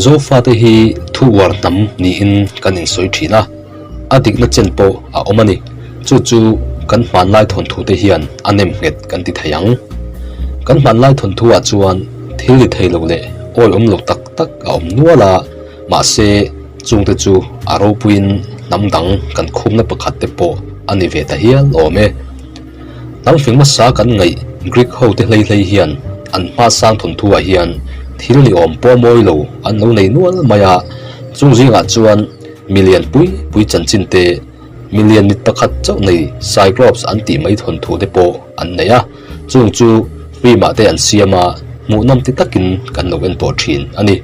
Zofate hi thu uar hnam niin kan insawi thin a, a dikna chen pawh a awm a ni. Chu chu kan hmanlai thawnthu te hian a nem nghet kan ti thei ang. Kan hmanlai thawnthu ah chuan thil ni thei lo leh awihawm lo tak tak a awm nual a, mahse chungte chu a ropuiin hnam dang kan khumna pakhat te pawh a ni ve ta hial awm e. Hnam fing hmasa kan ngaih Greek ho te hlei hlei hian an hma sang thawnthu ah hian thil ni awm pawh mawi lo an lo nei nual mai a, chung zingah chuan milian pui pui chanchin te, milian mit pakhat chauh nei Cyclops an tih mai thawnthu te pawh an nei a, chung chu film ah te an siam a, hmuhnawm ti takin kan lo en tawh thin a ni.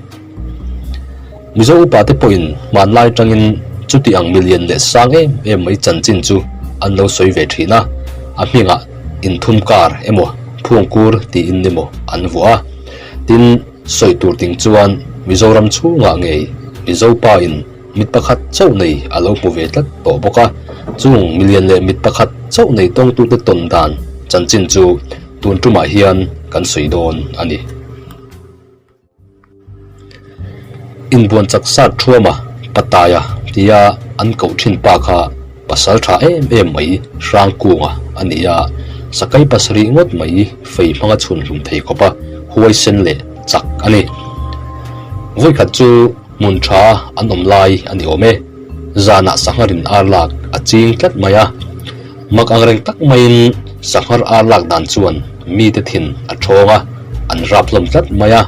Mizo upa te pawhin hmanlai atangin chuti ang milian leh sang em em mai chanchin chu an lo sawi ve thin a, a hmingah inthum kar emaw phungkur tiin emaw an vuah a. Tin, sawi tur ting chuan Mizoram chhungah ngei Mizo pa in mit pakhat chauh nei a lo hmu ve tlat tawh bawk a, chung milian leh mit pakhat chauh nei tawngtute tawn dan chanchin chu tun tumah hian kan sawi dawn a ni. Inbuan chak sat thuama Pataya tia an koh thin pa kha pasal tha em em mai Hrangkunga a ni a, sakai pasarih ngawt mai fei hmanga chhun hlum thei khawpa huaisen leh chak a ni. Vawikhat chu hmun tha an awm lai a ni awm e, zanah sangharin ar lak a ching tlat mai a, Mak ang reng tak maiin sanghar ar lak dan chuan mite thin a thawng a, an rap hlawm tlat mai a,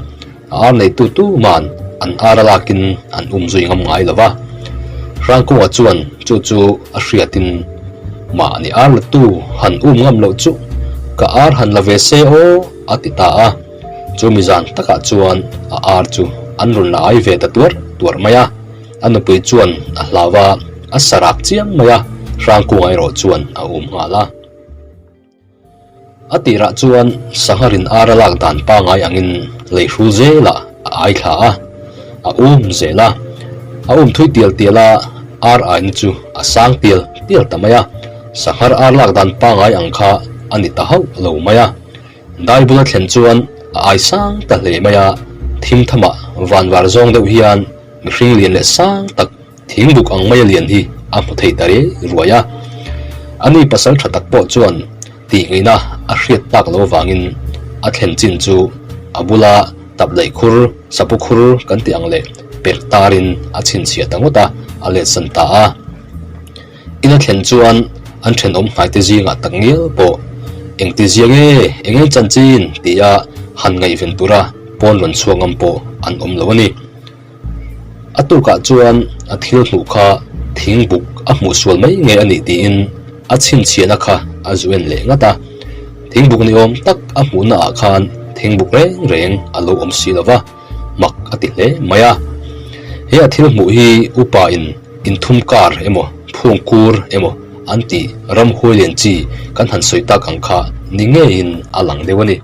a ar neitu tuman an ar a lakin an um zui ngam ngai lo va. Hrangkunga chuan chu chu a hriatin mahni ar la tu han um ngam loh chu ka ar han la ve se aw a ti ta a, chumi zan takah chuan a ar chu an rawn la ai ve ta tuar tuar mai a. A nupui chuan a hlau a, a sarak chiang mai a, Hrangkunga erawh chuan a um nghal a. A tirah chuan Sangharin ar a lak dan pangai angin lei hrul zelah a ai thla a, a um zel a. A um thui tial tial a, ar aina chu a sang tial tial ta mai a, Sanghar ar lak dan pangai ang kha a ni ta hauh lo mai a. Dai bula thlen chuan a ai sang ta hle mai a, thim thamah vanvar zawng deuh hian Mihring lian leh sang tak thingbuk ang maia lian hi a hmu thei ta rei ruai a. Ani pasal tha tak pawh chuan tih ngaihna a hriat tak lo vangin a thlen chin chu a bula tap laih khur, sapu khur kan tih ang leh perh tarin a chhinchhiah ta ngawt a, a letsan ta a. In a thlen chuan an thenawm hnaite zingah tak ngial pawh engti zia nge, eng eng chanchin tia han ngaihven tura pawn rawn chhuak ngam pawh an awm lo a ni. A tukah chuan a thil hmuh kha thing buk a hmuh sual mai nge a nih tiin a chhinchhiahna kha a zu en leh ngat a. Thing buk ni awm tak a hmuhna ah khan thing buk reng reng a lo awm si lo va, mak a ti hle mai a. He a thil hmuh hi upa in inthum kar emaw phung kur emaw an tih ramhuai lian chi kan han sawi tak ang kha ni ngeiin a lang deuh a ni.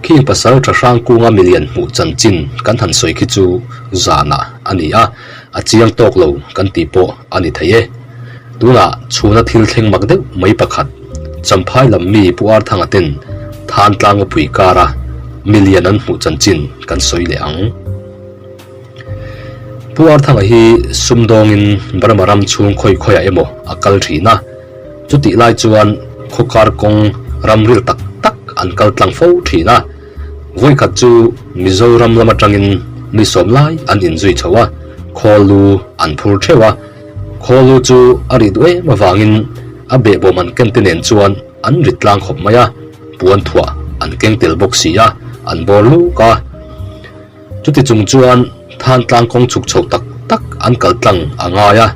Khi pasal tha hrang kunga milian hmuh chanchin kan han sawi khi chu zanah a ni a, a chiang tawk lo kan tih pawh a ni thei e. Tunah chhuna thil thleng mak deuh mai pakhat, Champhai lam mi Pu Arthanga ten Than tlanga pui kara milian an hmuh chanchin kan sawi leh ang. Pu Arthanga hi sumdawngin Burma ram chhung khawi khawiah emaw a kal thin a, Chutih lai chuan khawkar kawng ram ril tak tak an kal tlang fo thin a, vawikhat chu Mizoram lam atangin mi sawm lai an inzui chho a, khawl lu an phur theuh a, khawl lu chu a ri duh em avangin a behbawm an ken te nen chuan an rit tlang khawp mai a, puan thuah an keng tel bawk si a, an bawr luk a. Chuti chung chuan Thantlang kawng chhuk chho tak tak an kal tlang a ngai a,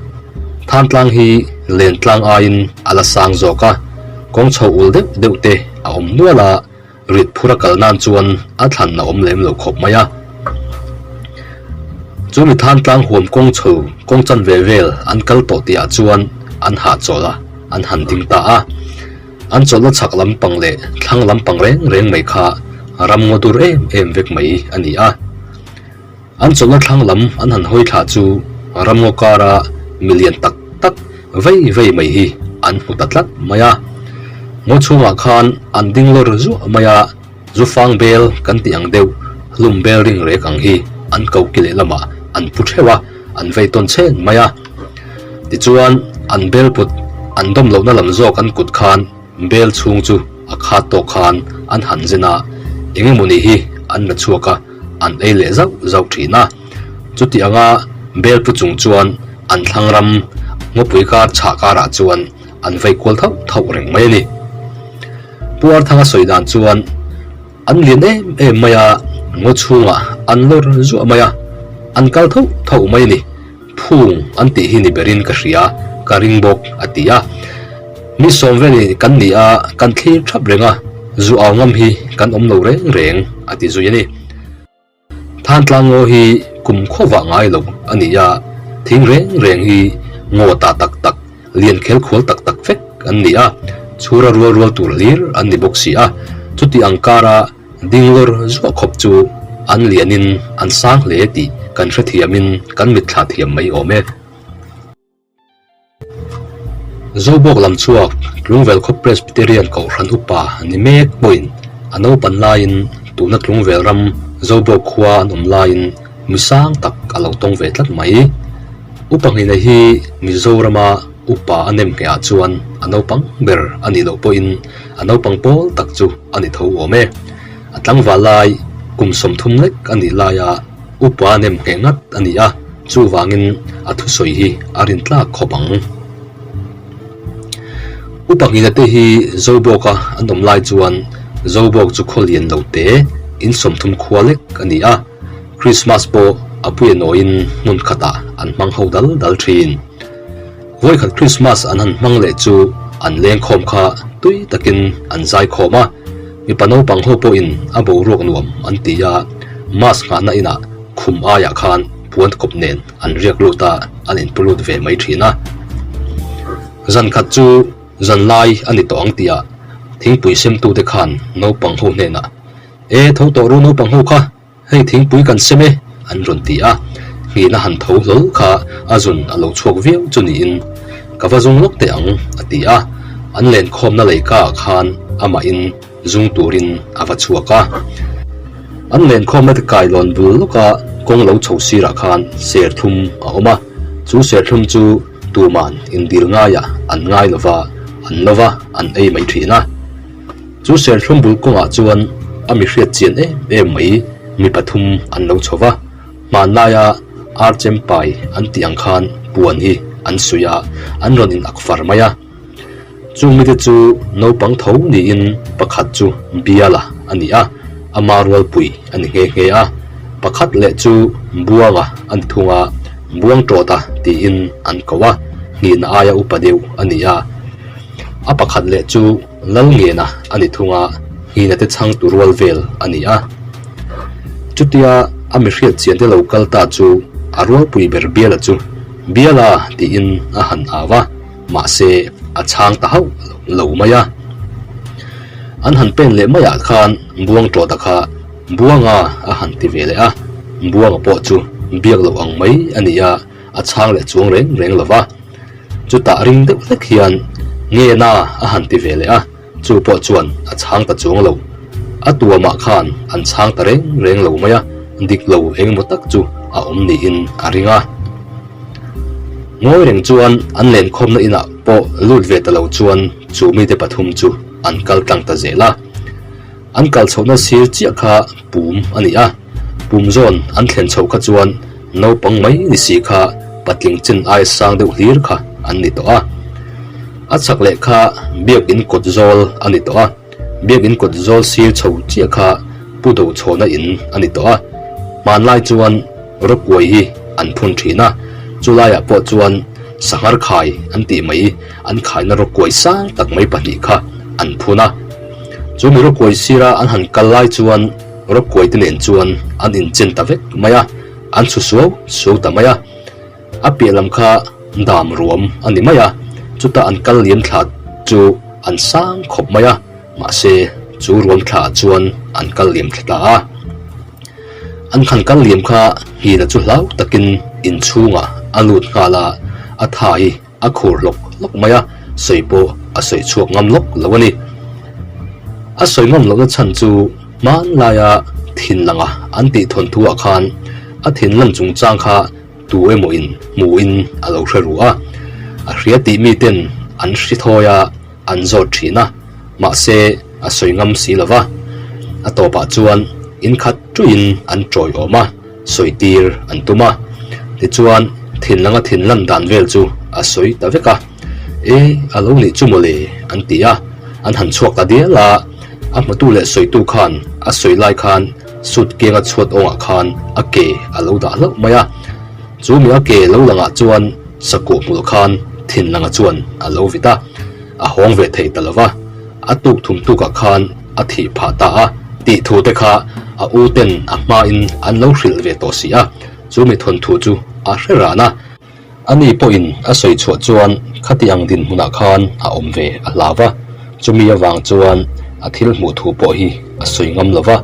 Thantlang hi len tlang aiin a la sang zawk a, kawng chho ul deuh deuh te a awm nual a, rit phur a kal nan chuan a thlan a awm lem lo khawp mai a. Chu mi Thantlang huam kawng chho kawng chanve vel an kal tawh tihah chuan an hahchawl a, an han ding ta a. An chawlhna chhak lampang leh thlang lampang reng reng mai kha ram ngaw dur em em vek mai a ni a. An chawlhna thlang lam an han hawi thlah chu ram ngaw kara milian tak tak vei vei mai hi an hmu ta tlat mai a. Ngaw chhungah khan an ding lawr zuah mai a, zu fang bel kan tih ang deuh Hlum bel ring rek ang hi an ko ki lehlamah an pu theuh a, an vei tawn chhen mai a. Tichuan, an bel put an dawm lohna lam zawk an kut khan bel chhung chu a khat tawk khan an han zen a, eng emawni hi an la chhuak a, an ei leh zauh zauh thin a. Chuti anga bel pu chung chuan an thlang ram ngawpui kar chhah karah chuan an vei kual thauh thauh reng mai a ni. Pu Arthanga sawi dan chuan An lian em em mai a, ngaw chhungah an lawr zuah mai a, an kal thauh thauh mai a ni. Phung an tih hi ni berin ka hria, ka ring bawk, a ti a. Mi sawm vel kan ni a, kan thlir thap reng a, zu au ngam hi kan awm lo reng reng, a ti zui a ni. Thantlang ngaw hi kum khawvah ngai lo a ni a, thing reng reng hi ngaw ta tak tak, lian khel khual tak tak vek an ni a, chhura rual rual tur hlir an ni bawk si a, chuti ang kara ding lawr zuah khawp chu an lianin an sang hle tih kan hrethiamin kan mitthla thiam mai awm e. Zobawk lam chhuak Tlungvel khaw Presbyterian Kohhran upa ni mek pawhin a naupan laiin tuna Tlungvel ram Zobawk khua an awm laiin mi sang tak a lo tawng ve tlat mai. Upa Nghina hi Mizorama upa a nem nghehah chuan a naupang ber a nih loh pawhin a naupang pawl tak chu a ni tho awm e. A tlangval lai kum 30 lek a nih laia Upa nem ngheh ngat a ni a, chuvangin a thusawi hi a rin tlak khawp ang. Upa Nghina te hi Zobawka an awm lai chuan Zobawk chu khaw lian lo te in 30 khua lek a ni a, Krismas pawh a puia nawiin hmun khatah an hmang ho dal dal thin. Vawikhat Krismas an han hmang leh chu an lengkhawm kha tui takin an zaikhawm a, Mipa naupang ho pawhin a boruak nuam an ti a, mask nghahna inah khum aiah khan puan kawp nen an riak lut a, an inpu lut ve mai thin a. Zan khat chu zan lai a ni tawh ang tihah thingpui semtute khan naupang ho hnenah, E tho tawh ru naupang ho kha! Hei thingpui kan sem e, an rawn ti a. Nghina han tho hlawl kha a zun a lo chhuak viau chu niin, Ka va zung lawk teh ang, a ti a. An lenkhawmna leika ah khan amahin zung turin a va chhuak a. An lenkhawmna te kailawn bul lawka kawng lo chho sirah khan serthlum a awm a. Chu serthlum chu tuman indil ngaiah an ngai lova, an lova an ei mai thin a. Chu serthlum bul kawngah chuan a mi hriat chian em em mai mi pathum an lo chho va, hmanlaia archem pai an tih ang khan puan hi an suih a, an rawn in ak far mai a. Chung mite chu naupang tho niin pakhat chu Biala a ni a, ama rualpui a ni nghe nghe a, pakhat leh chu Buanga a ni thung a, Buangtawta tiin an ko a, hnihna aia upa deuh a ni a. A pakhat leh chu Lalngena a ni thung a, Nghina te chhang tu rual vel a ni a. Chutia a mi hriat chian te lo kal ta chu a rualpui ber Biala chu, Biala tiin a han au a, mahse a chhang ta hauh lo mai a. An han pen leh maiah khan Buangtawta kha Buanga a han ti ve leh a, Buanga pawh chu biak loh ang mai a ni a, a chhang leh chuang reng reng lo va. Chutah ring deuh hlek hian Ngena a han ti ve leh a, chu pawh chuan a chhang ta chuang lo. A tuamah khan an chhang ta reng reng lo mai a, dik lo eng emaw tak chu a awm niin a ring a. Ngawi reng chuan an lenkhawmna inah pawh lut ve ta lo chuan chu mite pathum chu an kal tlang ta zel a. An kal chhohna sir chiah kha pum a ni a, pum zawn an thlen chhoh kha chuan naupang mai ni si kha patling chin aia sang deuh hlir kha an ni tawh a. A chhak leh kha biakin kawt zawl a ni tawh a, biakin kawt zawl sir chho chiah kha pu do chhawna in a ni tawh a. Hmanlai chuan rawkuai hi an phun thin a, chulaiah pawh chuan sanghar khai an tih mai an khaina rawkuai sang tak mai pahnih kha an phun a. Chu mi rawkuai sira an han kal lai chuan rawkuai te nen chuan an inchen ta vek mai a, an chhu suau suau ta mai a. A piah lam kha dam ruam a ni mai a, chuta an kal liam thla chu an sang khawp mai a, mahse chu ruam thla ah chuan an kal liam thla ta a. An han kal liam kha Hina chu hlau takin inchhungah a lut nghal a, a tha hi A khur hlawk hlawk mai a, sawi pawh a sawi chhuak ngam lawk lo a ni. A sawi ngam lohna chhan chu hmanlaia thinlanga an tih thawnthu-ah khan a thinlan chungchang kha tu emaw in hmuhin a lo hre ru a, a hria tih miten an hri thawi a, an zawt thin a, mahse a sawi ngam si lo va. A tawpah chuan in khat tuiin an tawiawm a, sawi tir an tum a. Tichuan thinlanga thinlan dan vel chu a sawi ta vek a, E, a lo nih chu mawle an ti a, an han chhuak ta dial a, a hmutu leh sawitu khan a sawi lai khan Sut kenga chhuat awngah khan a ke a lo dah hlauh mai a, chu mi a ke lo langah chuan sakuh hmul khan thinlanga chuan a lo vit a, a hawng ve thei ta lo va, a tuk thum tukah khan a thih phah ta a tih thu te kha a u ten a hmain an lo hrilh ve tawh si a, chu mi thawnthu chu a hre ran a. Ani pawhin a sawi chhuah chuan khati ang dinhmunah khan a awm ve a hlau va, chumi avang chuan a thil hmuh thu pawh hi a sawi ngam lo va,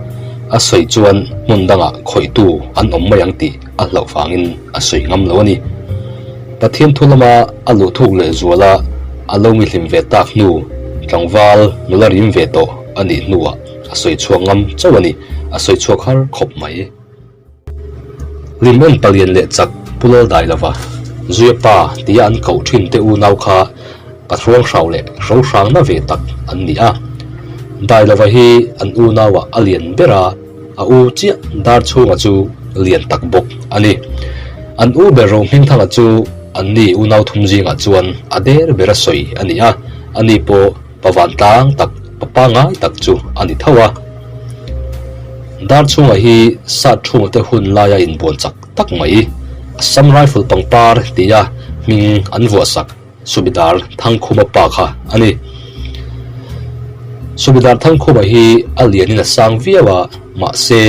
a sawi chuan hmun dangah khawihtu an awm mai ang tih a hlauh vangin a sawi ngam lo a ni. Pathian thu lama a luh thuk leh zuala a lo ngihlim ve tak hnu, tlangval nula rim ve tawh a nih hnuah a sawi chhuak ngam chauh a ni, a sawi chhuak har khawp mai. Limon palian leh chak Pu Laldai lova Zuia pa tia an koh thin te unau kha Pathuang hrau leh Hrohrangna ve tak an ni a. Dailova hi an unauah a lian ber a, a u chiah Darchhunga chu lian tak bawk a ni. An u ber Rohmingthanga chu anni unau thum zingah chuan a der bera sawi a ni a, ani pawh Pa vantlang tak, pa pangngai tak chu a ni tho a. Darchhunga hi sat thunga te hun laia inbuan chak tak mai, Assam Rifle pangpar tia hming an vuahsak Subidar Thangkhuma pa kha a ni. Subidar Thangkhuma hi a lianin a sang viau a, mahse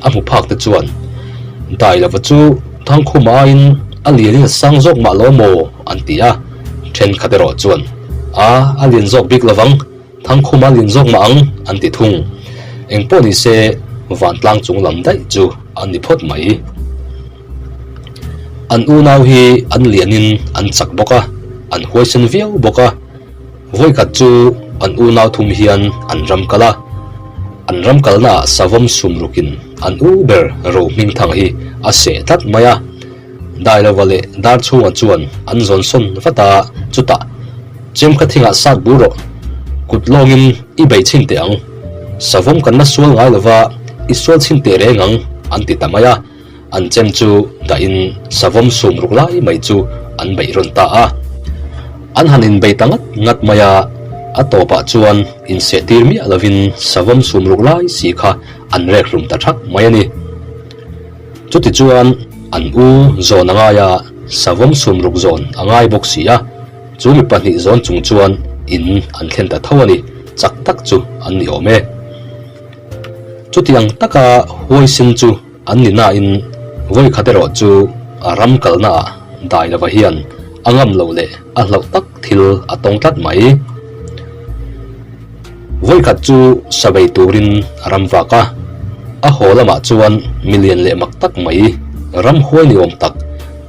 a hmu phak te chuan Dailova chu Thangkhuma aiin a lianin a sang zawk mah lo maw an ti a. Thenkhat erawh chuan, A, a lian zawk bik lovang, Thangkhuma lian zawk mah ang, an ti thung. Eng pawh ni se, vantlang chung lam daih chu an ni phawt mai. An unau hi an lianin an chak bawk a, an huaisen viau bawk a. Vawikhat chu an unau thum hian an ram kal a, an ram kalnaah savawm sumrukin an u ber Rohmingthanga hi a seh tlat mai a. Dailova leh Darchhunga chuan an zawn sawn vat a, chutah, Chem kha thingah sat bur rawh, kut lawngin i bei chhin teh ang, savawm kan la sual ngai lova i sual chhin teh reng ang, an ti ta mai a. An chem chu dahin savawm sum ruk lai mai chu an beih rawn ta a. An han inbei ta ngat ngat mai a, a tawpah chuan insehtir miah lovin savawm sum ruk lai si kha an rek hlum ta thak mai a ni. Chutichuan an u zawn a ngai a, savawm sumruk zawn a ngai bawk si a, chu mi pahnih zawn chung chuan in an thlen ta tho a ni, chak tak chu an ni awm e. Chutiang taka huaisin chu an ni nain vawikhat erawh chu a ram kalnaah Dailova hian a ngam lo leh a hlauh tak thil a tawng tlat mai. Vawikhat chu sa bei turin a ram vak a, a haw lamah chuan milian leh mak tak mai, ramhuai ni awm tak,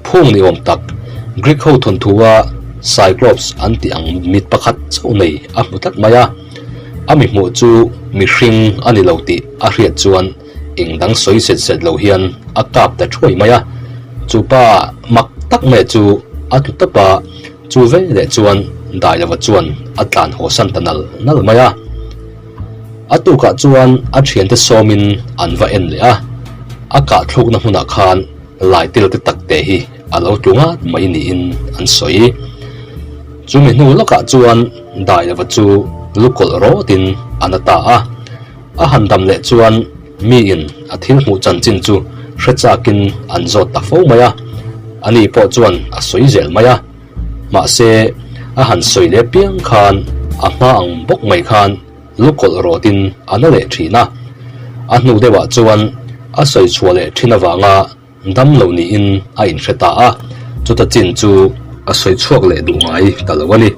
phung ni awm tak, Greek ho thawnthua Cyclops an tih ang mit pakhat chauh nei a hmu tlat mai a. A mi hmuh chu mihring a ni lo tih a hriat chuan eng dang sawi set set lo hian a kap ta thuai mai a. Chu pa mak tak mai chu a tlu tawp a. Chu veleh chuan Dailova chuan a tlan haw san ta nal nal mai a. A tukah chuan a thiante sawmin an va en leh a, a kah thlukna hmunah khan laitil te takte hi a lo tlu ngat mai niin an sawi. Chumi hnu lawkah chuan Dailova chu lukawlh rawtin a na ta a, a han dam leh chuan Miin a thil hmuh chanchin chu hre chakin an zawt ta fo mai a, ani pawh chuan a sawi zel mai a. Mahse, a han sawi leh piang khan a hma ang bawk mai khan lukawlh rawtin a na leh thin a. A hnu deuhah chuan a sawi chhuah leh thin avanga dam lo niin a inhre ta a, chuta chin chu a sawi chhuak leh duh ngai ta lo a ni.